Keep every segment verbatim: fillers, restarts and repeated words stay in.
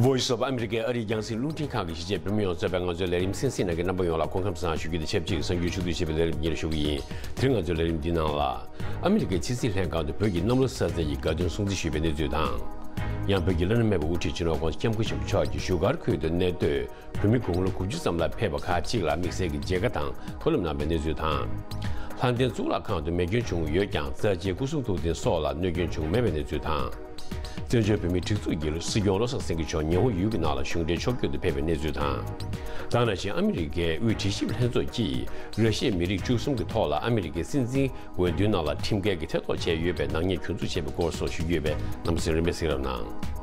Voice of America ཨ་རིའི་རྒྱང་སྲིང་རླུང་འཕྲིན་ཁང་གི་གཞིས་བྱེས་བོད་མི་ཡོངས་གཙོས་པའི་ང་ཚོའི་ལས་རིམ་གསན་གཟིགས་གནང་མཁན་རྣམ་པ་ཡོངས་ལ་སྐུ་ཁམས་བཟང་ཞུ་རྒྱུ་དང་ཆབས་ཅིག་གསར་འགྱུར་ཕྱོགས་བསྡུས་བྱས་པའི་ལས་རིམ་འདི་ཞུ་གི་ཡིན། དེ་རིང་ང་ཚོའི་ལས་རིམ་འདི་ནང་ལ། ཨ་མི་རི་ཀའི་ཕྱི་སྲིད་ལྷན་ཁང་དུ་བོད་ཀྱི་གནམ་ལོ་གསར་ཚེས་ཀྱི་དགའ་སྟོན་སྲུང་བརྩི་ཞུས་པའི་གནས་ཚུལ་དང་། ཡང་བོད་ཀྱི་བླ་ན་མེད་པའི་དབུ་ཁྲིད་སྤྱི་ནོར་༸གོང་ས་༸སྐྱབས་མགོན་ཆེན་པོ་མཆོག་གིས་བཞུགས་སྒར་ཁུལ་དུ་གནས་སྡོད་བོད་མི་དགུང་ལོ་དགུ་བཅུ་ཙམ་ལ་ཕེབས་པ་ཁག་ཅིག་ལ་དམིགས་བསལ་གྱི་མཇལ་ཁ་དང་མཐོང་ལམ་གནང་བའི་གནས་ཚུལ་དང་། ལྷ་ལྡན་གཙུག་ལག་ཁང་དུ་མེ་སྐྱོན་བྱུང་ཡོད་ཀྱང་རྩ་ཆེའི་སྐུ་གསུང་ཐུགས་རྟེན་སོགས་ལ་གནོད་སྐྱོན་བྱུང་མེད་པའི་གནས་ཚུལ་དང་། བཙན་བྱོལ་བོད་མིའི་སྒྲིག་འཛུགས་ཀྱི་སྲིད་སྐྱོང་བློ་བཟང་སེང་གེ་མཆོག་ཉི་ཧོང་ཡུལ་གྱི་ནང་ལ་གཞུང་འབྲེལ་ཕྱོགས་བསྐྱོད་དུ་ཕེབས་པའི་གནས་ཚུལ་དང་། ད་ནང་བཞིན་ཨ་མི་རི་ཀའི་དབུས་དྲི་ཞིབ་ལྷན་ཚོགས་ཀྱིས་ར་ཤི་ཡའི་མི་རིགས་བཅུ་གསུམ་གྱི་ཐོག་ལ་ཨ་མི་རི་ཀའི་སྲིད་འཛིན་འོས་བསྡུའི་ནང་ལ་ཁྲིམས་འགལ་གྱི་ཐེ་གཏོགས་བྱས་ཡོད་པའི་ནག་ཉེས་གྱོང་ཚོར་བྱས་པའི་སྐོར་སོགས་ཞུ་རྒྱུ་ཡོད་པས་རྣམ་པ་ཚོས་རིམ་པས་གཟིགས་རོགས་གནང་།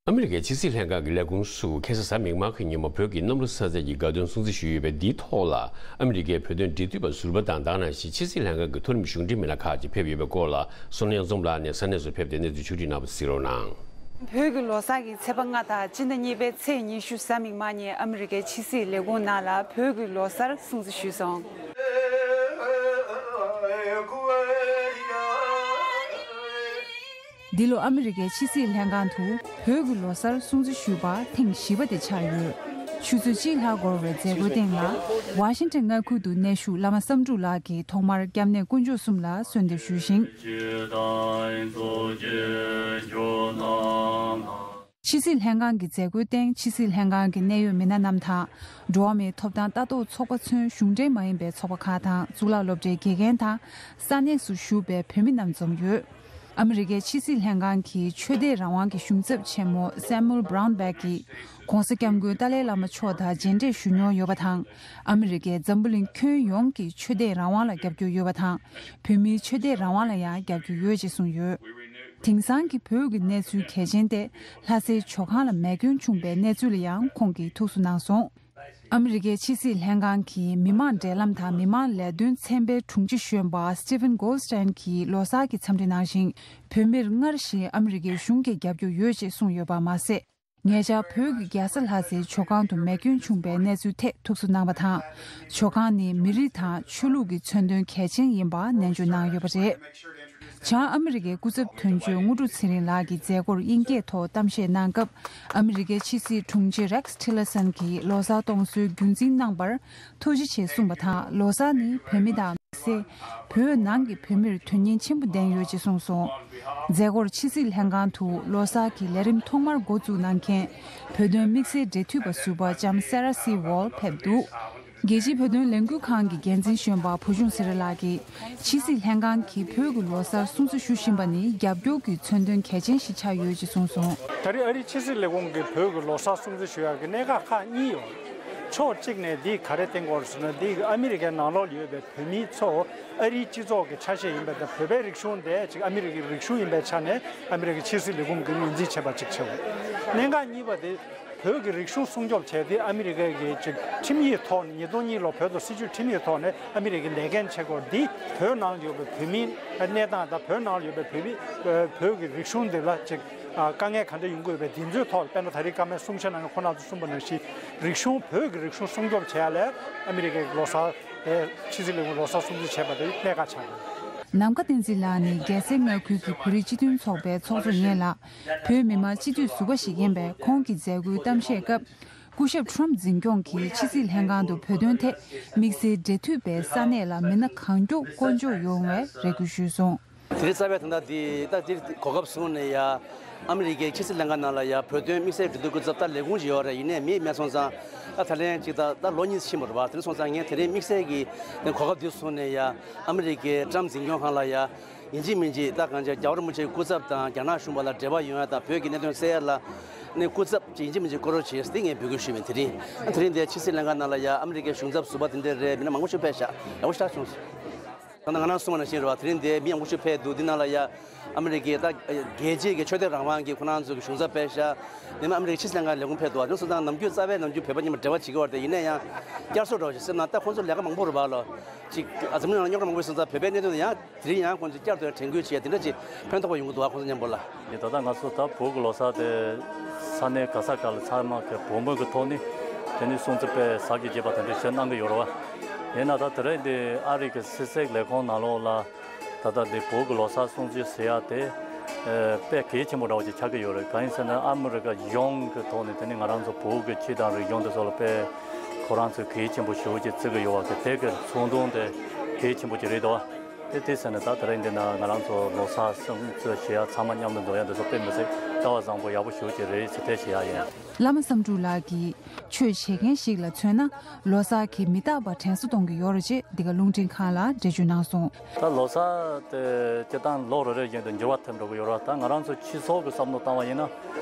ཨ་མི་རི་ཀའི་ཕྱི་སྲིད་ལྷན་ཁང་གི་ལས་ཁུངས་སུ་ཁ་སང་གཟའ་མིག་དམར་གྱི་ཉིན་མོ་བོད་ཀྱི་གནམ་ལོ་གསར་ཚེས་ཀྱི་དགའ་སྟོན་སྲུང་བརྩི་ཞུས་ཡོད་པས། འདིའི་ཐོག་ལ་ཨ་མི་རི་ཀའི་བོད་དོན་འབྲེལ་མཐུད་པ་ཟུར་པ་དང་། ད་ག་ནང་བཞིན་ཕྱི་སྲིད་ལྷན་ཁང་གི་མཐོ་རིམ་གཞུང་འབྲེལ་མི་སྣ་ཁག་ཅིག་ཕེབས་ཡོད་པའི་སྐོར་ལ་བསོད་ནམས་འཛོམས་ལགས་ནས་ས་གནས་སུ་ཕེབས་ཏེ་གནས་ཚུལ་ཕྱོགས་བསྒྲིགས་གནང་བ་གཟིགས་རོགས་གནང་། བོད་ཀྱི་ལོ་གསར་གྱི་ཚེས་པ་ལྔ་དང་སྤྱི་ཟླ་གཉིས་པའི་ཚེས་ཉི་ཤུ་གཟའ་མིག་དམར་ཉིན་ཨ་མི་རི་ཀའི་ཕྱི་སྲིད་ལས་ཁུངས་ནང་ལ་བོད་ཀྱི་ལོ་གསར་སྲུང་བརྩི་ཞུས་སོང་། འདི་ལོ་ཨ་མི་རི་ཀའི་ཕྱི་སྲིད་ལྷན་ཁང་དུ་བོད་ཀྱི་ལོ་གསར་སྲུང་བརྩི་ཞུས་པ་ཐེངས་བཞི་པ་དེ་ཆགས་ཡོད། ཆུ་ཚོད་གཅིག་ལྷག་འགོར་བའི་མཛད་སྒོའི་སྟེང་ལ། ཝ་ཤིང་ཊོན་མངའ་ཁུལ་དུ་གནས་བཞུགས་བླ་མ་བསམ་འགྲུབ་ལགས་ཀྱིས་ཐོག་མར་སྐྱབས་གནས་དཀོན་མཆོག་གསུམ་ལ་གསོལ་འདེབས་ཞུས་ཤིང་། ཕྱི་སྲིད་ལྷན་ཁང་གི་མཛད་སྒོའི་སྟེང་ཕྱི་སྲིད་ལྷན་ཁང་གི་གནད་ཡོད་མི་སྣ་རྣམས་དང་། འགྲོ་བ་མིའི་ཐོབ་ཐང་ལྟ་རྟོག་ཚོགས་པ་ཚུན་གཞུང་འབྲེལ་མ་ཡིན་པའི་ཚོགས་པ་ཁག་དང་གཙུག་ལག་སློབ་གྲྭའི་དགེ་རྒན་དང་ས་གནས་སུ་བཞུགས་པའི་བོད་མི་རྣམས་འཛོམས་ཡོད། ཨ་མི་རི་ཀའི་ཕྱི་སྲིད་ལྷན་ཁང་གི་ཆོས་དད་རང་དབང་གི་གཞུང་ཚབ་ཆེན་མོ་Samuel Brownback གིས་༸གོང་ས་༸སྐྱབས་མགོན་ཏཱ་ལའི་བླ་མ་མཆོག་དང་མཇལ་འཕྲད་ཞུ་མྱོང་ཡོད་པ་དང་། ཨ་མི་རི་ཀས་འཛམ་བུ་གླིང་ཁྱོན་ཡོངས་ཀྱི་ཆོས་དད་རང་དབང་ལ་རྒྱབ་སྐྱོར་ཡོད་པ་དང་། བོད་མིའི་ཆོས་དད་རང་དབང་ལ་ཡང་རྒྱབ་སྐྱོར་ཡོད་ཅེས་གསུངས་ཡོད། དེང་སང་གི་བོད་ཀྱི་གནས་ཚུལ་གལ་ཆེན་ཏེ། ལྷ་སའི་ཇོ་ཁང་ལ་མེ་སྐྱོན་བྱུང་བའི་གནས་ཚུལ་ལ་ཡང་ཁོང་གིས་ཐུགས་གསོ་གནང་སོང་། ཨ་མི་རི་ཀའི་ཕྱི་སྲིད་ལྷན་ཁང་གི་མི་མང་འབྲེལ་ལམ་དང་མི་མང་ལས་དོན་ཚན་པའི་དྲུང་ཆེ་གཞོན་པ་Stephen Goldstein གྱིས་ལོ་གསར་གྱི་འཚམས་འདྲི་གནང་ཞིང་། བོད་མིར་སྔར་བཞིན་ཨ་མི་རི་ཀའི་གཞུང་གིས་རྒྱབ་སྐྱོར་ཡོད་ཅེས་གསུངས་ཡོད་པ་མ་ཟད། ཉེ་ཆར་བོད་ཀྱི་རྒྱལ་ས་ལྷ་སའི་ཇོ་ཁང་དུ་མེ་སྐྱོན་བྱུང་བའི་གནས་ཚུལ་ཐད་ཐུགས་གསོ་གནང་བ་དང་། ཇོ་ཁང་ནི་མི་རིགས་དང་ཆོས་ལུགས་ཀྱི་མཚོན་དོན་གལ་ཆེན་ཡིན་པ་ནན་བརྗོད་གནང་ཡོད་པ་རེད། བྱང་ཨ་མི་རི་ཀའི་སྐུ་ཚབ་དོན་གཅོད་དངོས་གྲུབ་ཚེ་རིང་ལགས་ཀྱིས་མཛད་སྒོར་དབྱིན་སྐད་ཐོག་གཏམ་བཤད་གནང་སྐབས། ཨ་མི་རི་ཀའི་ཕྱི་སྲིད་དྲུང་ཆེ་Rex Tillerson གྱིས་ལོ་གསར་གཏོང་སྲོལ་རྒྱུན་འཛིན་གནང་བར་ཐུགས་རྗེ་ཆེ་གསུངས་པ་དང་། ལོ་གསར་ནི་བོད་མི་དང་མི་སེར། བོད་ནང་གི་བོད་མིར་དོན་སྙིང་ཆེན་པོ་ལྡན་ཡོད་ཅེས་གསུངས་སོང་། མཛད་སྒོར་ཕྱི་སྲིད་ལྷན་ཁང་དུ་ལོ་གསར་གྱི་ལས་རིམ་ཐོག་མར་འགོ་བཙུགས་གནང་མཁན་བོད་དོན་དམིགས་བསལ་འབྲེལ་མཐུད་པ་ཟུར་པ་ལྕམ་Sarah C Wall ཕེབས་འདུག་རྒྱལ་སྤྱིའི་བོད་དོན་ལས་འགུལ་ཁང་གི་འགན་འཛིན་གཞོན་པ་བུ་ཆུང་ཚེ་རིང་ལགས་ཀྱིས། ཕྱི་སྲིད་ལྷན་ཁང་གིས་བོད་ཀྱི་ལོ་གསར་སྲུང་བརྩི་ཞུ་བཞིན་པ་ནི་རྒྱབ་སྐྱོར་གྱི་མཚོན་དོན་གལ་ཆེན་ཞིག་ཆགས་ཡོད་ཅེས་གསུངས་སོང་། ད་རེས་ཨ་རིའི་ཕྱི་སྲིད་ལས་ཁུངས་ཀྱིས་བོད་ཀྱི་ལོ་གསར་སྲུང་བརྩི་ཞུ་ཡག་གི་གནད་འགག་ཁག་གཉིས་ཡོད། ཕྱོགས་གཅིག་ནས་འདི་ག་རེ་བསྟན་གྱི་ཡོད་ཟེར་ན། འདི་ཨ་མི་རི་ཀའི་ནང་ལོགས་ཡོད་པའི་བོད་མི་ཚོ་ཨ་རིའི་སྤྱི་ཚོགས་ཀྱི་ཆ་ཤས་ཡིན་པ་དང་། བོད་པའི་རིག་གཞུང་དེ་ཅིག་ཨ་མི་རི་ཀའི་རིག་གཞུང་ཡིན་པའི་ཆ་ནས་ཨ་མི་རི་ཀའི་ཕྱི་སྲིད་ལས་ཁུངས་ཀྱིས་ངོས་འཛིན་བྱས་པ་གཅིག་བྱས། གནད་འགག་གཉིས་པ་དེ། བོད་ཀྱི་རིག་གཞུང་སྲུང་སྐྱོབ་བྱས་ཏེ། ཨ་མི་རི་ཀའི་གི་ཅིག་ཁྲིམས་ཡིག་ཐོག་ནས། ཉིས་སྟོང་གཉིས་ལོ་བོད་དུ་སྲིད་བྱུས་ཁྲིམས་ཡིག་ཐོག་ནས་ཨ་མི་རི་ཀའི་ལས་འགན་བྱེད་སྒོ་འདི་བོད་ནང་ཡོད་པའི་བོད་མིའི་གནས་སྟངས་དང་། བོད་ནང་ཡོད་པའི་བོད་མི། བོད་ཀྱི་རིག་གཞུང་འདི་ལ་ཅིག་དཀའ་ངལ་ག་འདྲ་ཡོང་གི་ཡོད་པ། འདི་ཚོའི་ཐོག་ལ། དཔེར་ན་ད་རེས་བཀའ་མོལ་གསུང་བཤད་གནང་མཁན་ཁོང་རྣམ་ཚོས་གསུངས་པ་ནང་བཞིན། རིག་གཞུང་། བོད་ཀྱི་རིག་གཞུང་སྲུང་སྐྱོབ་བྱེད་ཡ་ལ་ཨ་མི་རི་ཀའི་ལོ་གསར། ཕྱི་སྲིད་ལས་ཁུངས་ལོ་གསར་སྲུང་བརྩི་བྱས་པ་དེ་གནད་འགག་ཆགས་ཡོད། ནམ་མཁའ་བསྟན་འཛིན་ལགས་ནི་རྒྱལ་སའི་མངའ་ཁུལ་གྱི་བོད་རིགས་སྤྱི་མཐུན་ཚོགས་པའི་ཚོགས་གཙོ་ཡིན་ལ། བོད་མི་མང་སྤྱི་འཐུས་ཟུར་པ་ཞིག་ཡིན་པས། ཁོང་གིས་མཛད་སྒོའི་གཏམ་བཤད་སྐབས། སྐུ་ཞབས་ཁྲོམ་འཛིན་སྐྱོང་གིས་ཕྱི་སྲིད་ལྷན་ཁང་དུ་བོད་དོན་ཐད་དམིགས་བསལ་འབྲེལ་མཐུད་པའི་ས་གནས་ལ་མི་སྣ་གང་མགྱོགས་བསྐོ་འཇོག་ཡོང་བའི་རེ་སྐུལ་ཞུས་སོང་། དེ་རིང་རྩ་བའི་དོན་དག་འདི། ད་འདིར་གོ་སྐབས་བཟུང་ནས་ཡ། ཨ་མི་རི་ཀའི་ཕྱི་སྲིད་ལྷན་ཁང་ནང་ལ་ཡ། བོད་དོན་དམིགས་བསལ་འབྲེལ་མཐུད་སྐུ་ཚབ་ད་ལས་ཁུངས་ཤིག་ཡོད་རེད། ཡིན་ནའི་མི་མེད་སོང་ཙང་། ད་ད་ལན་ཅིག་ད་ད་ལོ་གཉིས་ཕྱིན་པ་རེད་པ། དེ་རིང་སོང་ཙང་ངས་དེ་རིང་དམིགས་བསལ་གྱི་གོ་སྐབས་འདི་བཟུང་ནས་ཡ། ཨ་མི་རི་ཀའི་ཊམ་འཛིན་སྐྱོང་ཁང་ལ་ཡ། ཡིན་གཅིག་མིན་གཅིག་ད་གང་ཅི་རྒྱལ་བ་རིན་པོ་ཆེའི་སྐུ་ཚབ་དང་རྒྱ་ནག་གཞུང་བར་ལ་འབྲེལ་བ་ཡོང་ཡ་དང་། བོད་ཀྱི་གནད་དོན་སེལ་ཡ་ལ་ནི་སྐུ་ཚབ་ཅིག་ཡིན་གཅིག་མིན་གཅིག་བསྐོ་རོགས་བྱེད་ཟེར་ངས་འབོད་སྐུལ་ཞུས་པ་ཡིན། དེ་རིང་། དེ་རིང་འདིར་ཕྱི་སྲིད་ལྷན་ཁང་ནང་ལ་ཡ་ཨ་མི་རི་ཀའི་གཞུང་ཚབ་ཟུར་པ་དེ་འདྲ་རེད། མི་སྣ་མང་པོ་ཞིག་ཕེབས་ཤག་ཡག་པོ་ཞེ་དྲག་བྱུང་སོང་། ད་ང་རང་གསུངས་པ་ནང་བཞིན་རེད་པ། དེ་རིང་འདིར་མི་མང་པོ་ཞིག་ཕེབས་འདུག་འདི་ནང་ལ་ཡ་ཨ་མི་རི་ཀའི་ད་རྒྱལ་སྤྱིའི་གི་ཆོས་དད་རང་དབང་གི་ཁོ་རང་ཚོའི་གི་གཞུང་ཚབ་ཕེབས་ཤག་དེ་ནས་ཨ་མི་རི་ཀའི་ཕྱི་སྲིད་ལྷན་ཁང་ལས་ཁུངས་ཕེབས་འདུག་དེ་སོང་ཙང་ནམ་རྒྱུན་རྩ་བའི་ནམ་རྒྱུན་བོད་པ་མཉམ་པོ་འབྲེལ་བ་བྱེད་ཀྱི་ཡོད་རེད་དེ། ཡིན་ན་ཡང་བསྐྱར་གསོ་འདྲ་བོ་ཞིག་སེམས་ནང་། ད་ཁོང་ཚོ་ལས་ཀ་མང་པོ་རེད་པ་ལོ། ཅིག་ཨ། འཛམ་གླིང་ནང་རྙོག་དྲ་མང་པོ་ཡོད་སོང་ཙང་། བོད་པའི་གནད་དོན་དེ་ཡང་དེ་རིང་ཡང་ཁོང་ཚོས་བསྐྱར་དུ་དྲན་སྐུལ་བྱས། དེ་འདྲ་ཅིག་ཕན་ཐོགས་པ་ཡོང་གི་འདུག་པ། ཁོང་ཚོ་མཉམ་པོ་ལ། ཡིན། ད་ལྟ་ང་ཚོ་ད་བོད་ཀྱི་ལོ་གསར་དེ་ས་གནས་ག་ས་ག་ལ་ཚང་མ་གི་བོད་མོ་གི་ཐོག་ནས་དེ་ནས་སྲུང་བརྩི་དཔེ་གཟབ་རྒྱས་བྱས་པ་དེ་འདྲ་ཞིག་གནང་གི་ཡོད་རེད་པ། ཡིན་ན་ད་དེ་རིང་འདི་ཨ་རི་གི་ཕྱི་སྲིད་ལས་ཁུངས་ནང་ལོགས་ལ་ད་ལྟ་འདི་བོད་ཀྱི་ལོ་གསར་སྲུང་བརྩི་ཟེར་ཡ་དེ་ཨ་དཔེ་གལ་ཆེན་པོ་འདྲ་བོ་ཅིག་ཆགས་ཀྱི་ཡོད་རེད། གང་ཡིན་ཟེར་ན་ཨ་མི་རི་ཀ་གཞུང་གི་ཐོག་ནས་དེ་ནི་ང་རང་ཚོ་བོད་ཀྱི་སྤྱི་དང་རིག་གཞུང་དེ་ཚོ་ལ་དཔེ་ཁོ་རང་ཚོས་གལ་ཆེན་པོ་ཞེ་པོ་ཅིག་བརྩི་གི་ཡོད་པ་དེ་དེ་གི་ཚོགས་འདུ་དེ་གལ་ཆེན་པོ་ཅིག་རེད་དོ། དེ་དེ་ཟེར་ནས་ད་དེ་རིང་འདི་ན་ང་རང་ཚོ་ལོ་གསར་སྲུང་བརྩི་ཞུ་ཡ་ཚང་མ་མཉམ་དུ་འཛོམས་ཡ་འདི་ཚོ་དཔེ་མི་སྲིད་སྐལ་བ་བཟང་པོ་ཡག་པོ་ཞེ་པོ་ཅིག་རེད་ཟེར་དེ་ཞུ་ཡ་ཡིན། བླ་མ་བསམ་འགྲུབ་ལགས་ཀྱིས་ཆོས་བྱེད་མཁན་ཞིག་ལ་མཚོན་ན་ལོ་གསར་གྱིས་མི་རྟག་པར་དྲན་གསོ་གཏོང་གི་ཡོད་རེད་ཅེས་འདི་ག་རླུང་འཕྲིན་ཁང་ལ་འགྲེལ་བརྗོད་གནང་སོང་། ད་ལོ་གསར་དེ་སྤྱིར་བཏང་ལོ་རེ་རེ་བཞིན་དུ་འགྱུར་བ་ཐེབས་འགྲོ་གི་ཡོད་རེད། ད་ང་རང་ཚོ་སྤྱི་ཚོགས་ཀྱི་བསམ་བློ་བཏང་བ་ཡིན་ན་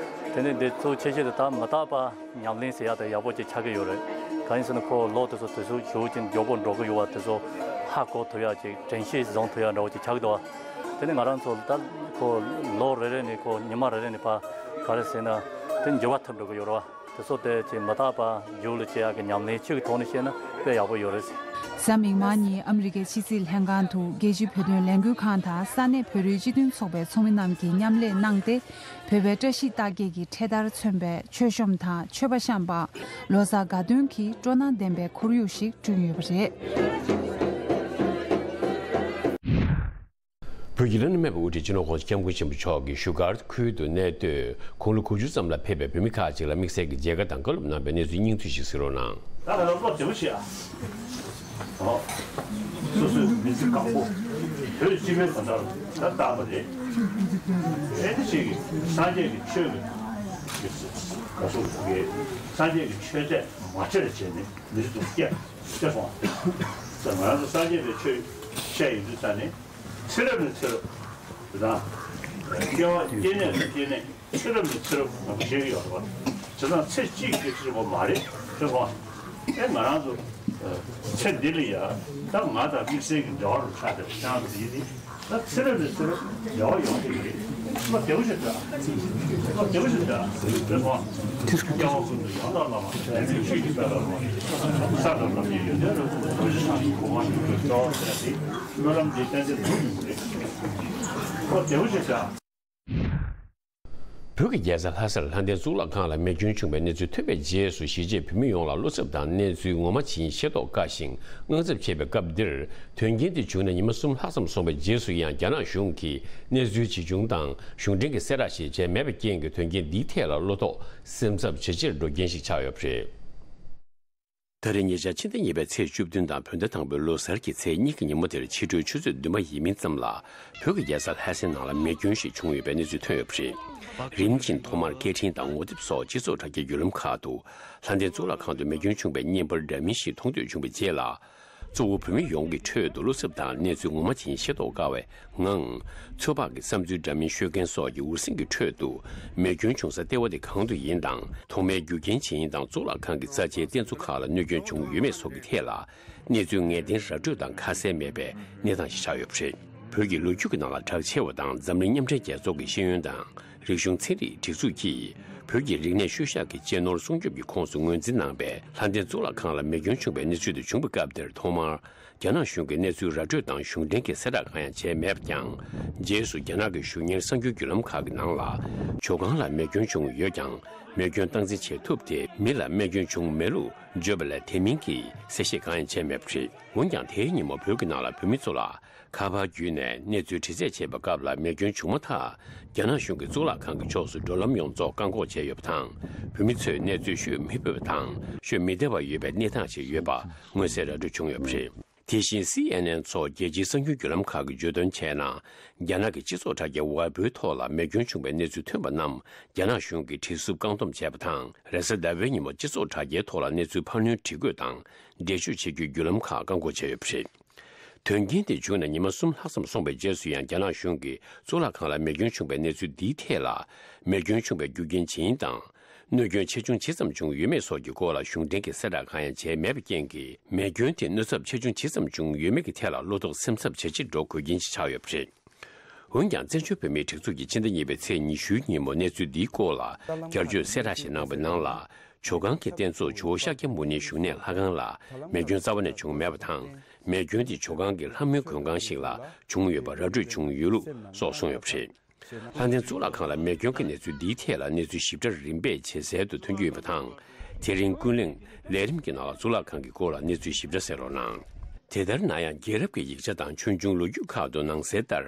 དེ་ནི་འདི་གཙོ་ཆེ་ཤོས་དེ་ད་མི་རྟག་པ་ཉམས་ལེན་ཟེར་ཡ་དེ་ཡག་པོ་ཅིག་ཆགས་ཀྱི་ཡོད་རེད། གང་ཡིན་ཟེར་ན་ཁོ་ལོ་དེ་ཚོ་དུས་ཚོད་ཞེ་པོ་ཅིག་མགྱོགས་པོ་འགྲོ་གི་ཡོད་པ་དེ་ཚོ་ཧ་གོ་ཐུབ་ཡ་ཅིག་དྲན་ཤེས་བཟུང་ཐུབ་ཡ་འདྲ་བོ་ཅིག་ཆགས་ཀྱི་འདུག་བ། དེ་ནི་ང་རང་ཚོ་ད་ཁོ་ལོ་རེ་རེ་ནས་ཁོ་ཉི་མ་རེ་རེ་ནས་ཕར་ག་རེ་ཟེར་ན་དེ་འགྱུར་བ་ཐེབས་འགྲོ་གི་ཡོད་རེད་བ། དེ་ཚོ་དེ་ཅིག་མི་རྟག་པ་རྒྱུགས་ལ་སྐྱེ་ཡག་གི་ཉམས་ལེན་ཆོས་ཀྱི་ཐོག་ནས་བཤད་ན་དཔེ་ཡག་པོ་ཡོད་རེད། གཟའ་མིག་དམར་ཉིན་ཨ་མི་རི་ཀའི་ཕྱི་སྲིད་ལྷན་ཁང་དུ་རྒྱལ་སྤྱིའི་བོད་དོན་ལས་འགུལ་ཁང་དང་ས་གནས་བོད་རིགས་སྤྱི་མཐུན་ཚོགས་པའི་ཚོགས་མི་རྣམས་ཀྱིས་མཉམ་ལས་གནང་སྟེ། བོད་པའི་བཀྲ་ཤིས་རྟགས་བརྒྱད་ཀྱི་འཕྲེད་དར་མཚོན་པའི་མཆོད་གཤོམ་དང་མཆོད་པ་བཤམས་པ། ལོ་གསར་དགའ་སྟོན་གྱི་སྤྲོ་སྣང་ལྡན་པའི་ཁོར་ཡུག་ཞིག་བསྐྲུན་ཡོད་པ་རེད། བོད་ཀྱི་བླ་ན་མེད་པའི་དབུ་ཁྲིད་སྤྱི་ནོར་༸གོང་ས་༸སྐྱབས་མགོན་ཆེན་པོ་མཆོག་གིས་བཞུགས་སྒར་ཁུལ་དུ་གནས་སྡོད་དགུང་ལོ་དགུ་བཅུ་ཙམ་ལ་ཕེབས་པའི་བོད་མི་ཁག་ཅིག་ལ་དམིགས་བསལ་གྱི་མཇལ་ཁ་དང་བཀའ་སློབ་གནང་བའི་གནས་ཚུལ་སྙིང་བསྡུས་ཤིག་གཟིགས་རོགས་གནང་། ད་ང་ལ་བློ་བདེ་པོ་བྱེད་ཨ། ཨོ། སོ་སོའི་མི་ཚེ་གང་པོ་བོད་སྤྱི་པའི་དོན་དག་ལ་བཏང་བ་རེད། ཨེ་འདི་ཞིག་གིས་སངས་རྒྱས་ཀྱི་ཆོས་ཀྱི་ག་སོགས་ཀྱི་སངས་རྒྱས་ཀྱི་ཆོས་དད་མ་བྱས་བྱས་ནས་མི་ཚེ་དུ་སྐྱེལ་སྐྱེལ་སོང་། ད་ང་ཚོ་སངས་རྒྱས་པའི་ཆོས་བཤད་ཡོང་དུས་ཙ་ནས་ཚེ་རབས་ནས་ཚེ་རབས་དང་སྐྱེ་བ་སྐྱེ་གནས་ནས་སྐྱེ་གནས། ཚེ་རབས་ནས་ཚེ་རབས་ནང་བཞིན་ཡོད་པ། བྱས་ཙང་ཚེ་གཅིག་གི་ཕྱིར་པོ་མ་རེད་ཅེས་པ། ཨེ་ང་རང་ཚོ་ཚེ་འདི་ལ་ཡ་ད་ང་དང་དམིགས་བསལ་གྱི་འབྲེལ་བ་རུ་ཆགས་ཏེ་བྱང་དུ་ཡིན་ནི་ད་ཚེ་རབས་ནས་ཚེ་རབས་འབྲེལ་བ་ཡོང་གི་རེད། བློ་བདེ་པོ་ཞིག་འདྲ། བློ་བདེ་པོ་ཞིག་འདྲ་ཅེས་པ། སྐྱེ་བ་ཀུན་ཏུ་ཡང་དག་བླ་མ་དང་ལྡན་པའི་ཆོས་ཀྱི་དཔལ་ལ་རོལ་ཏེ་ས་དང་ལམ་གྱི་ཡོན་ཏན་རབ་ཏུ་རྡོ་རྗེ་འཆང་གི་གོ་འཕང་མྱུར་དུ་སྩོལ་བར་མཛད་དེ་སྨོན་ལམ་འདི་ཏན་ཏན་འགྲུབ་ཡོང་གི་རེད། བློ་བདེ་པོ་ཞིག་འདྲ། བོད་ཀྱི་རྒྱལ་ས་ལྷ་སར་ལྷ་ལྡན་གཙུག་ལག་ཁང་ལ་མེ་སྐྱོན་བྱུང་བའི་གནས་ཚུལ་ཐོན་པའི་རྗེས་སུ་གཞིས་བྱེས་བོད་མི་ཡོངས་ལ་བློ་འཚབ་དང་གནས་ཚུལ་ངོ་མ་ཇི་ཡིན་ཤེས་རྟོགས་དཀའ་ཞིང་དངངས་འཚབ་ཆེ་བའི་སྐབས་འདིར། དོན་རྐྱེན་དེ་བྱུང་ནས་ཉི་མ་གསུམ་ལྷག་ཙམ་སོང་བའི་རྗེས་སུ་ཡང་རྒྱ་ནག་གཞུང་གིས་གནས་ཚུལ་ཇི་བྱུང་དང་གཞུང་འབྲེལ་གྱི་གསལ་བསྒྲགས་ཤིག་བྱས་མེད་པའི་རྐྱེན་གྱིས་དོན་རྐྱེན་འདིའི་ཐད་ལ་བློ་དོགས་སེམས་འཚབ་ཇེ་ཆེར་འགྲོ་རྐྱེན་ཞིག་ཆགས་ཡོད་པ་རེད། ད་རེས་ཉེ་ཆར་ཕྱི་ཟླ་གཉིས་པའི་ཚེས་བཅུ་བདུན་དང་བོད་ཟླ་དང་པོའི་ལོ་གསར་གྱི་ཚེས་གཉིས་ཀྱི་ཉིན་མོ་དེར་ཕྱི་དྲོའི་ཆུ་ཚོད་བདུན་པ་ཡིན་མིན་ཙམ་ལ་བོད་ཀྱི་རྒྱལ་ས་ལྷ་སའི་ནང་ལ་མེ་སྐྱོན་ཞིག་བྱུང་ཡོད་པའི་གནས་ཚུལ་ཐོན་ཡོད་པ་རེད། རིམ་བཞིན་ཐོག་མར་སྐད་འཕྲིན་དང་ངོ་དེབ་སོགས་སྤྱི་ཚོགས་དྲ་རྒྱའི་བརྒྱུད་ལམ་ཁག་ཏུ་ལྷ་ལྡན་གཙུག་ལག་ཁང་དུ་མེ་སྐྱོན་བྱུང་བའི་བརྙན་པར་འདྲ་མིན་ཞིག་མཐོང་ཐོས་བྱུང་བའི་རྗེས་ལ། གཙོ་བོ་བོད་མི་ཡོངས་ཀྱི་ཁྲོད་དུ་བློ་འཚབ་དང་གནས་ཚུལ་ངོ་མ་ཇི་ཡིན་ཤེས་རྟོགས་དཀའ་བའི་ངང་། ཚོད་དཔག་གི་བསམ་ཚུལ་འདྲ་མིན་ཤོད་མཁན་སོགས་ཀྱི་འུར་ཟིང་གི་ཁྲོད་དུ། མེ་སྐྱོན་བྱུང་ས་ལྟེ་བ་དེ་གང་དུ་ཡིན་དང་། ཐོག་མའི་རྒྱུ་རྐྱེན་ཇི་ཡིན་དང་གཙུག་ལག་ཁང་གི་རྩ་ཆེའི་རྟེན་གཙོ་ཁག་ལ་གནོད་སྐྱོན་བྱུང་ཡོད་མེད་སོགས་ཀྱི་ཐད་ལ། གནས་ཚུལ་ངེས་གཏན་ར་སྤྲོད་དང་ཁ་གསལ་མེད་པའི་གནས་སྟངས་ཤིག་ཆགས་ཡོད་པ་རེད། བོད་ཀྱི་ལོ་རྒྱུས་ཀྱི་ནང་ལ་གྲགས་ཆེ་བ་དང་འཛམ་གླིང་མཉམ་འབྲེལ་རྒྱལ་ཚོགས་ཀྱི་ཤེས་ཡོན་དང་། རིག་གཞུང་ཚན་རིག་སྒྲིག་འཛུགས་ཀྱིས་བོད་ཀྱི་རིག་གནས་ཤུལ་བཞག་གི་གཅེས་ནོར་སྲུང་སྐྱོབ་ཀྱི་ཁོངས་སུ་ངོས་འཛིན་གནང་བའི་ལྷ་ལྡན་གཙུག་ལག་ཁང་ལ་མེ་སྐྱོན་བྱུང་བའི་གནས་ཚུལ་དེ་བྱུང་བའི་སྐབས་དེར་ཐོག་མར་རྒྱ་ནག་གཞུང་གིས་གནས་ཚུལ་ར་སྤྲོད་དང་གཞུང་འབྲེལ་གྱི་གསལ་བསྒྲགས་གང་ཡང་བྱས་མེད་པ་ཀྱང་། རྗེས་སུ་རྒྱ་ནག་གི་གཞུང་གཉེར་གསར་འགྱུར་བརྒྱུད་ལམ་ཁག་གི་ནང་ལ། ཇོ་ཁང་ལ་མེ་སྐྱོན་བྱུང་ཡོད་ཀྱང་། མེ་སྐྱོན་སྟངས་འཛིན་བྱེད་ཐུབ་སྟེ། མི་ལ་རྨས་སྐྱོན་བྱུང་མེད་ལུགས་བརྗོད་པ་ལས་དེ་མིན་གྱི་གསལ་བཤད་གང་ཡང་བྱས་མེད་པ་རེད། འོན་ཀྱང་། དེའི་ཉིན་མོ་བོད་ཀྱི་ནང་ལ་བོད་མི་ཚོ་ལ། ཁ་པར་བརྒྱུད་ནས་གནས་ཚུལ་དྲི་རྩད་བྱེད་པའི་སྐབས་ལ། མེ་སྐྱོན་བྱུང་མ་ཐག་རྒྱ་ནག་གཞུང་གིས་གཙུག་ལག་ཁང་གི་ཕྱོགས་སུ་འགྲོ་ལམ་ཡོངས་རྫོགས་བཀག་འགོག་བྱས་ཡོད་པ་དང་། བོད་མི་ཚོས་གནས་ཚུལ་ཤོད་མི་ཕོད་པ་དང་། ཤོད་མི་བདེ་བ་ཡོད་པའི་གནས་སྟངས་ཤིག་ཡོད་པ་མངོན་གསལ་ར་སྤྲོད་བྱུང་ཡོད་པ་རེད། དེ་བཞིན། སི་ཨེན་ཨེན་སོགས་རྒྱལ་སྤྱིའི་གསར་འགྱུར་བརྒྱུད་ལམ་ཁག་གིས་བརྗོད་དོན་བྱས་ན། རྒྱ་ནག་གི་སྤྱི་ཚོགས་དྲ་རྒྱ་ཝེ་པོའི་ཐོག་ལ་མེ་སྐྱོན་བྱུང་བའི་གནས་ཚུལ་ཐོན་པ་རྣམས། རྒྱ་ནག་གཞུང་གིས་བྲིས་གསུབ་བཀག་སྡོམ་བྱས་པ་དང་། རེས་གཟའ་ཟླ་བའི་ཉིན་མོ་སྤྱི་ཚོགས་དྲ་རྒྱའི་ཐོག་ལ་གནས་ཚུལ་འཕར་སྣོན་བྲིས་འགོད་དང་། འགྲེལ་བརྗོད་བྱེད་རྒྱུའི་བརྒྱུད་ལམ་ཁག་བཀག་འགོག་བྱས་ཡོད་པ་རེད། དོན་རྐྱེན་དེ་བྱུང་ནས་ཉི་མ་གསུམ་ལྷག་ཙམ་སོང་བའི་རྗེས་སུ་ཡང་། རྒྱ་ནག་གཞུང་གིས་གཙུག་ལག་ཁང་ལ་མེ་སྐྱོན་བྱུང་བའི་གནས་ཚུལ་འདིའི་ཐད་ལ། མེ་སྐྱོན་བྱུང་བའི་རྒྱུ་རྐྱེན་ཇི་ཡིན་དང་། གནོད་སྐྱོན་ཆེ་ཆུང་ཇི་ཙམ་བྱུང་ཡོད་མེད་སོགས་ཀྱི་སྐོར་ལ་གཞུང་འབྲེལ་གྱི་གསལ་བསྒྲགས་གང་ཡང་བྱས་མེད་པའི་རྐྱེན་གྱིས། མེ་སྐྱོན་དེ་གནོད་ཚབས་ཆེ་ཆུང་ཇི་ཙམ་བྱུང་ཡོད་མེད་ཀྱི་ཐད་ལ་བློ་དོགས་སེམས་འཚབ་ཇེ་ཆེར་འགྲོ་དགོས་རྐྱེན་ཞིག་ཆགས་ཡོད་པ་རེད། འོན་ཀྱང་། བཙན་བྱོལ་བོད་མིའི་སྒྲིག་འཛུགས་ཀྱིས་ཕྱི་ཟླ་གཉིས་པའི་ཚེས་ཉི་ཤུའི་ཉིན་མོ་གནས་ཚུལ་འདིའི་སྐོར་ལ་བསྐྱར་བརྗོད་གསལ་བསྒྲགས་ཤིག་གནང་བའི་ནང་ལ། ཇོ་ཁང་གི་རྟེན་གཙོ་ཇོ་བོ་ཤཱཀྱ་མུ་ནེའི་བཞུགས་གནས་ལྷ་ཁང་ལ་མེ་སྐྱོན་རྩ་བ་ནས་བྱུང་མེད་པ་དང་། མེ་སྐྱོན་དེ་ཇོ་ཁང་གི་ལྷ་མོའི་མགོན་ཁང་ཞིག་ལ་བྱུང་ཡོད་པ་ར་སྤྲོད་བྱུང་ཡོད་ལུགས་སོགས་གསུངས་ཡོད་པ་རེད། ལྷ་ལྡན་གཙུག་ལག་ཁང་ལ་མེ་སྐྱོན་གྱི་གནས་ཚུལ་འདིའི་ཐད་ལ་གནས་ཚུལ་ཞིབ་ཕྲ་རིམ་པས་ཇེ་གསལ་དུ་ཐོན་གྱི་ཡོད་པ་དང་། དེ་རིང་ཀུན་གླེང་ལས་རིམ་གྱི་ནང་ལ་གཙུག་ལག་ཁང་གི་སྐོར་ལ་གནས་ཚུལ་ཞིབ་ཕྲ་གསན་རོགས་གནང་། དེ་ལྟར་ན་ཡང་རྒྱལ་རབས་ཀྱི་ཡིག་ཆ་དང་ཆོས་འབྱུང་ལོ་རྒྱུས་ཁག་ཏུ་ནང་གསལ་ལྟར།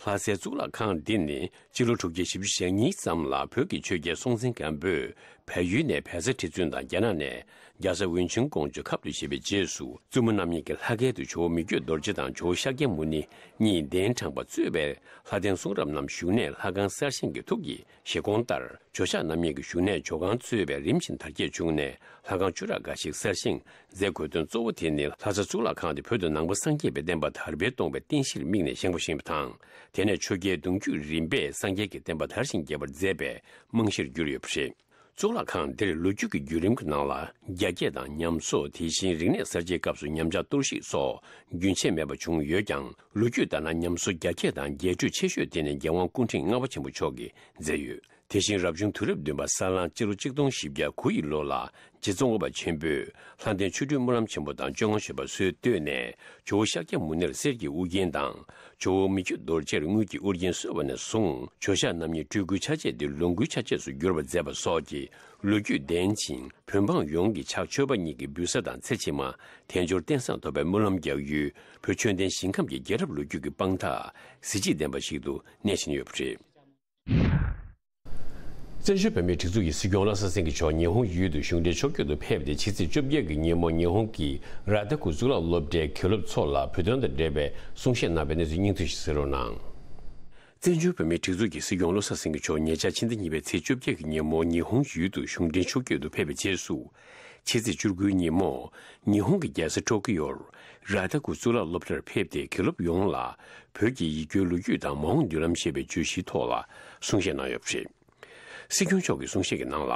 ལྷ་སའི་གཙུག་ལག་ཁང་འདི་ནི་སྤྱི་ལོ་དྲུག་བརྒྱ་བཞི་བཅུ་ཞེ་གཉིས་ཙམ་ལ་བོད་ཀྱི་ཆོས་རྒྱལ་སྲོང་བཙན་སྒམ་པོས་བལ་ཡུལ་ནས་བལ་བཟའ་ཁྲི་བཙུན་དང་རྒྱ་ནག་ནས་རྒྱ་བཟའ་ཝུན་ཆུན་ཀོང་ཇོ་ཁབ་ཏུ་བཞེས་པའི་རྗེས་སུ། བཙུན་མོ་རྣམ་གཉིས་ཀྱིས་ལྷ་སྐལ་དུ་ཇོ་བོ་མི་བསྐྱོད་རྡོ་རྗེ་དང་ཇོ་བོ་ཤཱཀྱ་མུ་ནེ་གཉིས་གདན་དྲངས་པ་གཙོས་པའི་ལྷ་ལྡན་གསུང་རབ་རྣམས་བཞུགས་གནས་ལྷ་ཁང་གསར་བཞེངས་ཀྱི་ཐུགས་ཀྱི་བཞེད་དགོངས་ལྟར། ཇོ་ཤཱཀ་རྣམ་གཉིས་ཀྱི་བཞུགས་གནས་ཇོ་ཁང་གཙོས་པའི་རིམ་བཞིན་དར་རྒྱས་བྱུང་ནས། ལྷ་ཁང་བཅུ་ཕྲག་འགའ་ཞིག་གསར་བཞེངས་མཛད་དགོས་དོན་གཙོ་བོ་དེ་ནི། ལྷ་ས་གཙུག་ལག་ཁང་དེ་བོད་དུ་ནང་པ་སངས་རྒྱས་པའི་བསྟན་པ་དར་སྤེལ་གཏོང་བའི་རྟེན་གཞིར་དམིགས་ནས་བཞེངས་པ་ཞིག་ཡིན་པ་དང་། དེ་ནས་ཆོས་རྒྱལ་གདུང་རྒྱུད་རིམ་པས་སངས་རྒྱས་ཀྱི་བསྟན་པ་དར་ཞིང་རྒྱས་པར་མཛད་པའི་རྨང་གཞིར་གྱུར་ཡོད་པ་རེད། གཙུག་ལག་ཁང་འདིར་ལོ་རྒྱུས་ཀྱི་བརྒྱུད་རིམ་གྱི་ནང་ལ། རྒྱ་སྐྱེད་དང་ཉམས་གསོ། དེ་བཞིན་རིག་གནས་གསར་བརྗེའི་སྐབས་སུ་ཉམས་ཆག་གཏོར་བཤིག་སོགས་རྒྱུན་ཆད་མེད་པར་བྱུང་ཡོད་ཀྱང་། ལོ་རྒྱུས་ལྟར་ན། ཉམས་གསོ་རྒྱ་སྐྱེད་དང་རྒྱས་སྤྲོས་ཆེ་ཤོས་དེ་ནི་རྒྱལ་དབང་སྐུ་ཕྲེང་ལྔ་པ་ཆེན་པོ་མཆོག་གིས་མཛད་ཡོད། དེ་བཞིན་རབ་བྱུང་དུས་རབས་བདུན་པ་ས་གླང་སྤྱི་ལོ་གཅིག་སྟོང་བཞི་བརྒྱ་དགུ་ཡི་ལོ་ལ། རྗེ་ཙོང་ཁ་པ་ཆེན་པོས་ལྷ་ལྡན་ཆོ་འཕྲུལ་སྨོན་ལམ་ཆེན་པོ་དང་བཅོ་ལྔ་མཆོད་པ་སྲོལ་བཏོད་ནས། ཇོ་བོ་ཤཱཀྱ་མུ་ནེར་གསེར་གྱི་དབུ་རྒྱན་དང་། ཇོ་བོ་མི་བསྐྱོད་རྡོ་རྗེར་དངུལ་གྱི་དབུ་རྒྱན་གསོལ་བ་ནས་བཟུང་། ཇོ་ཤཱཀ་རྣམ་གཉིས་སྤྲུལ་སྐུའི་ཆ་བྱད་དེ་ལོངས་སྐུའི་ཆ་བྱད་དུ་བསྒྱུར་བར་མཛད་པ་སོགས་ཀྱི་ལོ་རྒྱུས་ལྡན་ཅིང་། བོད་འབངས་ཡོངས་ཀྱི་ཕྱག་མཆོད་པ་གཉིས་ཀྱི་འབུལ་ས་དང་། ཚེ་ཕྱི་མ་དལ་འབྱོར་རྟེན་བཟང་ཐོབ་པའི་སྨོན་ལམ་རྒྱག་ཡུལ། བོད་ཆོས་ལྡན་ཞིང་ཁམས་ཀྱི་རྒྱལ་རབས་ལོ་རྒྱུས་ཀྱི་དཔང་རྟགས་གཟི་བརྗིད་ལྡན་པ་ཞིག་ཏུ་གནས་བཞིན་ཡོད་པ་རེད། བཙན་བྱོལ་བོད་མིའི་སྒྲིག་འཛུགས་ཀྱི་སྲིད་སྐྱོང་བློ་བཟང་སེང་གེ་མཆོག་ཉི་ཧོང་ཡུལ་དུ་གཞུང་འབྲེལ་ཕྱོགས་བསྐྱོད་དུ་ཕེབས་ཏེ། ཕྱི་ཚེས་བཅོ་བརྒྱད་ཀྱི་ཉིན་མོ་ཉི་ཧོང་གི་ར་ཏ་ཀུ་གཙུག་ལག་སློབ་གྲྭའི་དགེ་སློབ་ཚོ་ལ་བོད་དོན་དང་འབྲེལ་བའི་གསུང་བཤད་གནང་བའི་གནས་ཚུལ་སྙིང་བསྡུས་ཤིག་གསན་རོགས་གནང་། བཙན་བྱོལ་བོད་མིའི་སྒྲིག་འཛུགས་ཀྱི་སྲིད་སྐྱོང་བློ་བཟང་སེང་གེ་མཆོག་ཉེ་ཆར་ཕྱི་ཟླ་གཉིས་པའི་ཚེས་བཅོ་བརྒྱད་ཀྱི་ཉིན་མོ་ཉི་ཧོང་ཡུལ་དུ་གཞུང་འབྲེལ་ཕྱོགས་བསྐྱོད་དུ་ཕེབས་པའི་རྗེས་སུ། ཕྱི་ཚེས་བཅུ་དགུའི་ཉིན་མོ་ཉི་ཧོང་གི་རྒྱལ་ས་ཊོ་ཀི་ཡོར་ར་ཏ་ཀུ་གཙུག་ལག་སློབ་གྲྭར་ཕེབས་ཏེ། དགེ་སློབ་ཡོངས་ལ་བོད་ཀྱི་ཡིད་སྐྱོའི་ལོ་རྒྱུས་དང་མ་འོངས་མདུན་ལམ་ཞེས་པའི་བརྗོད་གཞིའི་ཐོག་ལ་གསུང་བཤད་གནང་ཡོད་པ་རེད། སྲིད་སྐྱོང་མཆོག་གི་གསུང་བཤད་ཀྱི་ནང་ལ།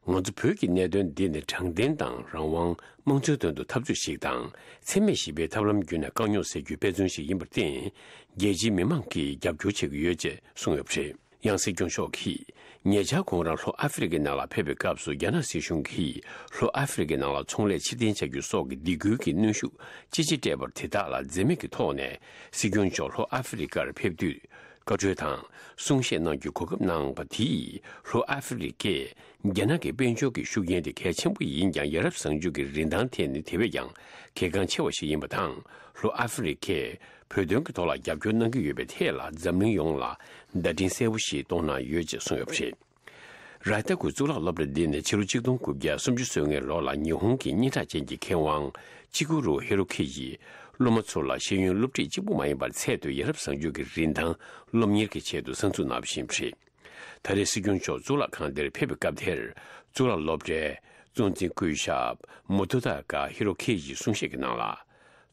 ང་ཚོ་བོད་ཀྱི་གནད་དོན་འདི་ནི་དྲང་བདེན་དང་རང་དབང་། དམངས་གཙོའི་དོན་དུ་འཐབ་རྩོད་ཞིག་དང་། འཚེ་མེད་ཞི་བའི་ཐབས་ལམ་བརྒྱུད་ནས་དཀའ་རྙོག་སེལ་རྒྱུའི་དཔེ་མཚོན་ཞིག་ཡིན་པར་བརྟེན། རྒྱལ་སྤྱིའི་མི་མང་གིས་རྒྱབ་སྐྱོར་བྱེད་ཀྱི་ཡོད་ཅེས་གསུངས་ཡོད་པ་རེད། ཡང་སྲིད་སྐྱོང་མཆོག་གིས་ཉེ་ཆར་ཁོང་རང་ལྷོ་ཨ་ཧྥེ་རི་ཁའི་ནང་ལ་ཕེབས་པའི་སྐབས་སུ། རྒྱ་ནག་སྲིད་གཞུང་གིས་ལྷོ་ཨ་ཧྥེ་རི་ཁའི་ནང་ལ་ཚོང་ལས་ཕྱིར་འཐེན་བྱ་རྒྱུ་སོགས་ཀྱི་སྡིགས་སྐུལ་གྱི་གནོན་ཤུགས་ཅི་ཆེ་སྤྲད་པར། དེ་དག་ལ་འཛེམ་མེད་ཀྱི་ཐོག་ནས་སྲིད་སྐྱོང་མཆོག་ལྷོ་ཨ་ཧྥེ་རི་ཁར་ཕེབས་དུས། བཀའ་འཁྲོལ་དང་གསུང་བཤད་གནང་རྒྱུའི་གོ་སྐབས་གནང་བ་དེས། ལྷོ་ཨ་ཧྥེ་རི་ཁས་རྒྱ་ནག་གི་དཔལ་འབྱོར་གྱི་ཤུགས་རྐྱེན་དེ་གལ་ཆེན་པོ་ཡིན་ཀྱང་། ཡ་རབས་བཟང་སྤྱོད་ཀྱི་རིན་ཐང་ཐད་ནས་དེ་བས་ཀྱང་གལ་འགངས་ཆེ་བ་ཞིག་ཡིན་པ་དང་། ལྷོ་ཨ་ཧྥེ་རི་ཁས་བོད་དོན་གྱི་ཐོག་ལ་རྒྱབ་སྐྱོར་གནང་གི་ཡོད་པའི་ཐད་ལ། འཛམ་གླིང་ཡོངས་ལ་བརྡ་འཕྲིན་གསལ་པོ་ཞིག་གཏོང་གནང་ཡོད་ཅེས་གསུངས་ཡོད་པ་རེད། ར་ཏ་ཀུ་གཙུག་ལག་སློབ་གྲྭ་འདི་ནི་ཕྱི་ལོ་གཅིག་སྟོང་དགུ་བརྒྱ་སུམ་ཅུ་སོ་ལྔའི་ལོ་ལ་ཉི་ཧོང་གི་སྙན་གྲགས་ཅན་གྱི་མཁས་དབང་ཅི་གུ་རུ་ཧེ་རོ་ཁེ་ཡིས་སློབ་མ་ཚོ་ལ་ཤེས་ཡོན་སློབ་ཁྲིད་གཅིག་པུ་མ་ཡིན་པར། ཚད་མཐོའི་ཡ་རབས་བཟང་སྤྱོད་ཀྱི་རིན་ཐང་སློབ་གཉེར་གྱི་ཆེད་དུ་གསར་འཛུགས་གནང་བ་ཞིག་རེད། ད་རེས་སྲིད་སྐྱོང་མཆོག་གཙུག་ལག་ཁང་དེར་ཕེབས་པའི་སྐབས་དེར། གཙུག་ལག་སློབ་གྲྭའི་གཙོ་འཛིན་སྐུ་ཞབས་མོ་ཏོ་ད་ཀ་ཧི་རོ་ཁེ་ཡིས་གསུང་བཤད་ཀྱི་ནང་ལ།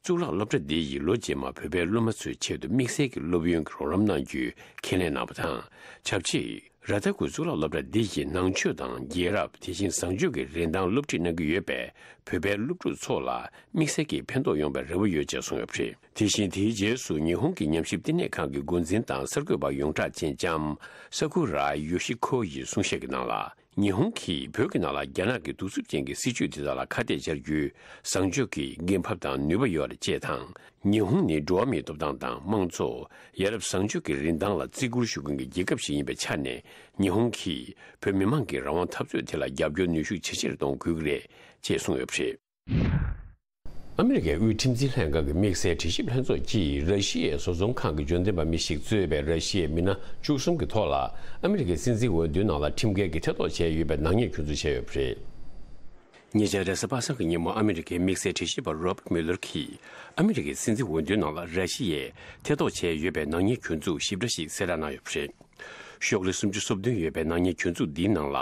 གཙུག་ལག་སློབ་གྲྭ་འདི་ཡིས་ལོ་རྗེས་མར་བོད་པའི་སློབ་མ་ཚོའི་ཆེད་དུ་དམིགས་བསལ་གྱི་སློབ་ཡོན་གྱི་རོགས་རམ་གནང་རྒྱུའི་ཁས་ལེན་གནང་བ་དང་། ཆབས་ཅིག་ར་ཏ་ཀུ་གཙུག་ལག་སློབ་གྲྭ་འདི་ཡིས་ནང་ཆོས་དང་རྒྱལ་རབས། དེ་བཞིན་བཟང་སྤྱོད་ཀྱི་རིན་ཐང་སློབ་ཁྲིད་གནང་གི་ཡོད་པས། བོད་པའི་སློབ་ཕྲུག་ཚོ་ལ་དམིགས་བསལ་གྱི་ཕན་ཐོགས་ཡོང་བའི་རེ་བ་ཡོད་ཅེས་གསུངས་ཡོད་པ་རེད། དེ་བཞིན་དེའི་རྗེས་སུ་ཉི་ཧོང་གི་ཉམས་ཞིབ་བསྟི་གནས་ཁང་གི་འགོ་འཛིན་དང་གསར་འགོད་པ་ཡོངས་གྲགས་ཅན་ལྕམ་ས་ཀུ་ར་ཡོ་ཤི་ཁོ་ཡིས་གསུང་བཤད་ཀྱི་ནང་ལ། ཉི་ཧོང་གིས་བོད་ཀྱི་ནང་ལ་རྒྱ་ནག་གི་གདུག་རྩུབ་ཅན་གྱི་སྲིད་བྱུས་དེ་དག་ལ་ཁ་གཏད་བཅར་རྒྱུའི་བཟང་སྤྱོད་ཀྱི་འགན་བབ་དང་ནུས་པ་ཡོད་རེད་ཅེས་དང་། ཉི་ཧོང་ནི་འགྲོ་བ་མིའི་ཐོབ་ཐང་དང་དམངས་གཙོ། ཡ་རབས་བཟང་སྤྱོད་ཀྱི་རིན་ཐང་ལ་བརྩི་བཀུར་ཞུ་མཁན་གྱི་རྒྱལ་ཁབ་ཞིག་ཡིན་པའི་ཆ་ནས། ཉི་ཧོང་གིས་བོད་མི་མང་གི་རང་དབང་འཐབ་རྩོད་དེ་ལ་རྒྱབ་སྐྱོར་ནུས་ཤུགས་ཇེ་ཆེར་གཏོང་དགོས་ཀྱི་རེད་ཅེས་གསུངས་ཡོད་པ་རེད། ཨ་མི་རི་ཀའི་དབུས་ཁྲིམས་འཛིན་ལྷན་ཁང་གི་དམིགས་བསལ་དྲི་ཞིབ་ལྷན་ཚོགས་ཀྱིས་ར་ཤི་ཡའི་བཟོ་ཚོང་ཁང་གི་འབྱོར་ལྡན་པ་མི་ཞིག་གཙོས་པའི་ར་ཤི་ཡའི་མི་སྣ་བཅུ་གསུམ་གྱི་ཐོག་ལ་ཨ་མི་རི་ཀའི་སྲིད་འཛིན་འོས་བསྡུའི་ནང་ལ་ཁྲིམས་འགལ་གྱིས་ཐེ་གཏོགས་བྱས་ཡོད་པའི་ནག་ཉེས་གྱོད་འཛུགས་བྱས་ཡོད་པ་རེད། ཉེ་ཆར་རེས་གཟའ་པ་སངས་ཀྱི་ཉིན་མོ་ཨ་མི་རི་ཀའི་དམིགས་བསལ་དྲི་ཞིབ་པ་རོ་པར་མུ་ལར་གྱིས་ཨ་མི་རི་ཀའི་སྲིད་འཛིན་འོས་བསྡུའི་ནང་ལ་ར་ཤི་ཡས་ཐེ་གཏོགས་བྱས་ཡོད་པའི་ནག་ཉེས་གྱོད་འཛུགས་ཞིབ་ཕྲ་ཞིག་གསལ་བསྒྲགས་གནང་ཡོད་པ་རེད། ཤོག་ལྷེ་སུམ་ཅུ་སོ་བདུན་ཡོད་པའི་ནག་ཉེས་གྱོད་འཛུགས་འདིའི་ནང་ལ།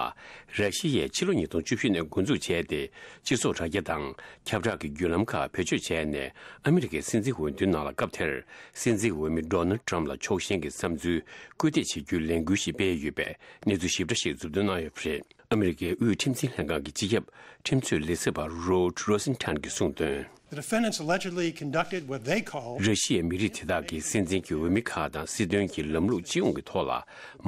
ར་ཤི་ཡས་ཕྱི་ལོ་ཉིས་སྟོང་བཅུ་བཞི་ནས་འགོ་འཛུགས་བྱས་ཏེ། སྤྱི་ཚོགས་དྲ་རྒྱ་དང་ཁྱབ་བསྒྲགས་ཀྱི་བརྒྱུད་ལམ་ཁག་བེད་སྤྱོད་བྱས་ནས། ཨ་མི་རི་ཀའི་སྲིད་འཛིན་འོས་བསྡུའི་ནང་ལ་སྐབས་དེར་སྲིད་འཛིན་འོས་མི་ཌོ་ནལ་ཊམ་ལ་ཕྱོགས་ཞེན་གྱི་བསམ་ཚུལ་སྐུལ་འདེད་བྱེད་རྒྱུའི་ལས་འགུལ་ཞིག་སྤེལ་ཡོད་པའི་གནས་ཚུལ་ཞིབ་ཕྲ་ཞིག་མཛུབ་སྟོན་གནང་ཡོད་པ་རེད། ཨ་མི་རི་ཀའི་དབུས་ཁྲིམས་འཛིན་ལྷན་ཁང་གི་སྤྱི་ཁྱབ་ཁྲིམས་རྩོད་ལས་བྱེད་པ་རོ་ཌི་རོ་སེན་ཐན་གྱིས་གསུངས་དོན། The defendants allegedly conducted what they call ར་ཤི་ཡའི་མི་རིགས་དེ་དག་གིས་སྲིད་འཛིན་གྱི་འོས་མི་ཁག་དང་སྲིད་དོན་གྱི་ལམ་ལུགས་སྤྱི་ཡོངས་ཀྱི་ཐོག་ལ་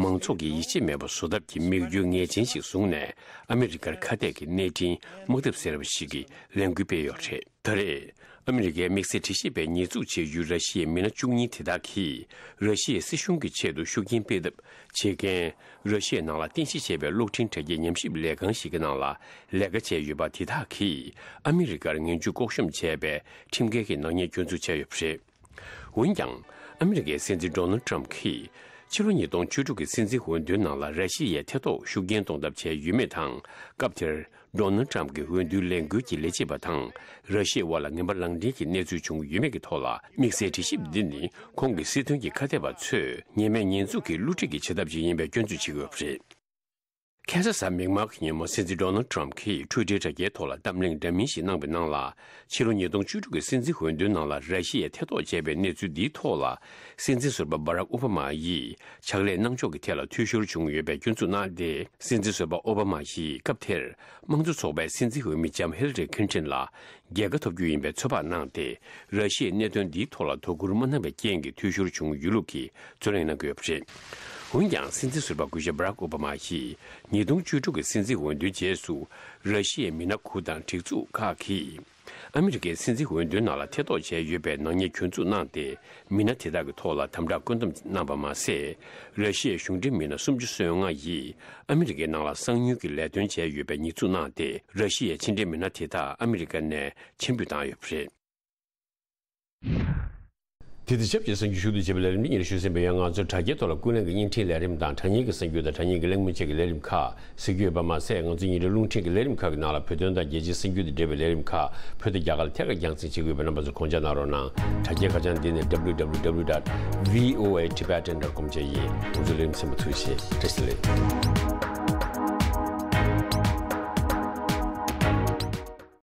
མང་ཚོགས་ཀྱི་ཡིད་ཆེས་མེད་པ་བཟོ་ཐབས་ཀྱི་མིག་རྒྱུ་ངེས་ཅན་ཞིག་བཟུང་ནས། ཨ་མི་རི་ཀར་ཁ་གཏད་ཀྱི་གནས་འཕྲིན་དམག་འཐབ་ཟེར་བ་ཞིག་གི་ལས་འགུལ་སྤེལ་ཡོད་རེད། ད་རེས། ཨ་མི་རི་ཀའི་དམིགས་བསལ་དྲི་ཞིབ་པས་ཉེས་འཛུགས་བྱེད་ཡུལ་ར་ཤི་ཡའི་མི་སྣ་བཅུ་གཉིས་དེ་དག་གིས་ར་ཤི་ཡའི་སྲིད་གཞུང་གི་ཆེད་དུ་ཤུགས་རྐྱེན་སྤེལ་ཐབས་བྱེད་མཁན། ར་ཤི་ཡའི་ནང་ལ་རྟེན་གཞི་བྱས་པའི་གློག་འཕྲིན་དྲ་རྒྱའི་ཉམས་ཞིབ་ལས་ཁང་ཞིག་གི་ནང་ལ་ལས་ཀ་བྱས་ཡོད་པ་དེ་དག་གིས་ཨ་མི་རི་ཀར་ངན་ཇུས་ལྐོག་ཤོམ་བྱས་པའི་ཁྲིམས་འགལ་གྱི་ནག་ཉེས་སྐྱོན་འཛུགས་བྱས་ཡོད་པ་རེད། འོན་ཀྱང་། ཨ་མི་རི་ཀའི་སྲིད་འཛིན་ཌོ་ནལ་ཊམ་གྱིས་ཕྱི་ལོ་ཉིས་སྟོང་བཅུ་དྲུག་གི་སྲིད་འཛིན་འོས་བསྡུའི་ནང་ལ་ར་ཤི་ཡའི་ཐེ་གཏོགས་ཤུགས་རྐྱེན་གཏོང་ཐབས་བྱས་ཡོད་མེད་དང་། སྐབས་དེར་ཌོ་ནལ་ཊམ་གྱི་འོས་བསྡུའི་ལས་འགུལ་གྱི་ལས་བྱེད་པ་དང་ར་ཤི་ཡའི་དབར་ལ་ངན་པ་ལངས་འདྲེན་གྱི་གནས་ཚུལ་བྱུང་ཡོད་མེད་ཀྱི་ཐོག་ལ། དམིགས་བསལ་དྲི་ཞིབ་འདི་ནི་ཁོང་གི་སྲིད་དོན་གྱི་ཁ་གཏད་པ་ཚོས་ཉེས་མེད་ཉེས་འཛུགས་ཀྱི་བསླུ་བྲིད་ཀྱི་བྱེད་ཐབས་ཤིག་ཡིན་པའི་སྐྱོན་འཛུགས་བྱེད་ཀྱི་ཡོད་པ་རེད། ཁ་ས་ས་མིག་མག་གི་ཉིན་མོ་སྲིད་འཛིན་ཌོ་ནལ་ཊམ་གྱིས་ཊུ་ཝི་ཊར་དྲ་རྒྱའི་ཐོག་ལ་གཏམ་གླེང་འདྲ་མིན་ཞིག་གནང་བའི་ནང་ལ། ཕྱི་ལོ་ཉིས་སྟོང་བཅུ་དྲུག་གི་སྲིད་འཛིན་འོས་བསྡུའི་ནང་ལ་ར་ཤི་ཡས་ཐེ་གཏོགས་བྱས་པའི་གནས་ཚུལ་འདིའི་ཐོག་ལ། སྲིད་འཛིན་ཟུར་པ་སྦ་རག་ཨོ་བྷ་མ་ཡིས་ཕྱག་ལས་གནང་ཕྱོགས་ཀྱི་ཐད་ལ་འཐུས་ཤོར་བྱུང་ཡོད་པའི་སྐྱོན་འཛུགས་གནང་སྟེ། སྲིད་འཛིན་ཟུར་པ་ཨོ་བྷ་མ་ཡིས་སྐབས་དེར་དམངས་གཙོ་ཚོགས་པའི་སྲིད་འཛིན་འོས་མི་ལྕམ་ཧི་ལ་རི་ཁིན་ཊོན་ལ་རྒྱལ་ཁ་ཐོབ་རྒྱུ་ཡིན་པའི་ཚོད་དཔག་གནང་སྟེ། ར་ཤི་ཡའི་གནད་དོན་འདིའི་ཐོག་ལ་དོ་ཁུར་མ་གནང་བའི་རྐྱེན་གྱིས་འཐུས་ཤོར་བྱུང་ཡོད་ལུགས་ཀྱི། རྩོད་གླེང་གནང་གི་ཡོད་པ་རེད། འོན་ཀྱང་སྲིད་འཛིན་ཟུར་པ་སྐུ་ཞབས་སྦ་རག་ཨོ་བྷ་མ་ཡིས་ཉིས་སྟོང་བཅུ་དྲུག་གི་སྲིད་འཛིན་འོས་བསྡུའི་རྗེས་སུ། ར་ཤི་ཡའི་མི་སྣ་དགུ་དང་སྒྲིག་འཛུགས་ཁག་གིས་ཨ་མི་རི་ཀའི་སྲིད་འཛིན་འོས་བསྡུའི་ནང་ལ་ཐེ་གཏོགས་བྱས་ཡོད་པའི་ནག་ཉེས་གྱོད་འཛུགས་གནང་སྟེ། མི་སྣ་དེ་དག་གི་ཐོག་ལ་དམ་དྲག་བཀོད་འདོམས་གནང་བ་མ་ཟད། ར་ཤི་ཡའི་གཞུང་འབྲེལ་མི་སྣ་སུམ་ཅུ་སོ་ལྔ་ཡིས་ཨ་མི་རི་ཀའི་ནང་ལ་གསང་ཉུལ་གྱི་ལས་དོན་བྱས་ཡོད་པའི་ཉེས་འཛུགས་གནང་སྟེ། ར་ཤི་ཡའི་ཕྱི་འབྲེལ་མི་སྣ་དེ་དག་ཨ་མི་རི་ཀ་ནས་ཕྱིར་འབུད་བཏང་ཡོད་པ་རེད། དེ་དང་ཆབས་ཅིག་གསར་འགྱུར་ཞུ་གཏུག་བྱེད་པའི་ལས་རིམ་འདི་ཉིད་ཞུ་ཟིན་པ་ཡང་། ང་ཚོའི་དྲ་རྒྱའི་ཐོག་ལ་ཀུན་གླེང་གི་བརྙན་འཕྲིན་ལས་རིམ་དང་། དྲ་བརྙན་གྱི་གསར་འགྱུར་དང་། དྲ་བརྙན་གྱི་གླེང་མོལ་བཅས་ཀྱི་ལས་རིམ་ཁག་གཟིགས་རྒྱུ་ཡོད་པ་མ་ཟད། ང་ཚོའི་ཉིན་རེའི་རླུང་འཕྲིན་གྱི་ལས་རིམ་ཁག་གི་ནང་ལ་བོད་དོན་དང་རྒྱལ་སྤྱིའི་གསར་འགྱུར་དང་འབྲེལ་བའི་ལས་རིམ་ཁག་བོད་དང་རྒྱ་གར་ལ་ཐད་ཀར་རྒྱང་སྲིང་བྱེད་ཀྱི་ཡོད་པས། རྣམ་པ་ཚོ་དགོངས་འཇགས་གནང་རོགས་གནང་། དྲ་རྒྱའི་ཁ་བྱང་འདི་ནི་W W W dot V O A Tibetan dot com བཅས་ཡིན། ང་ཚོའི་ལས་རིམ་གསན་པར་ཐུགས་རྗེ་ཆེ། བཀྲ་ཤིས་བདེ་ལེགས།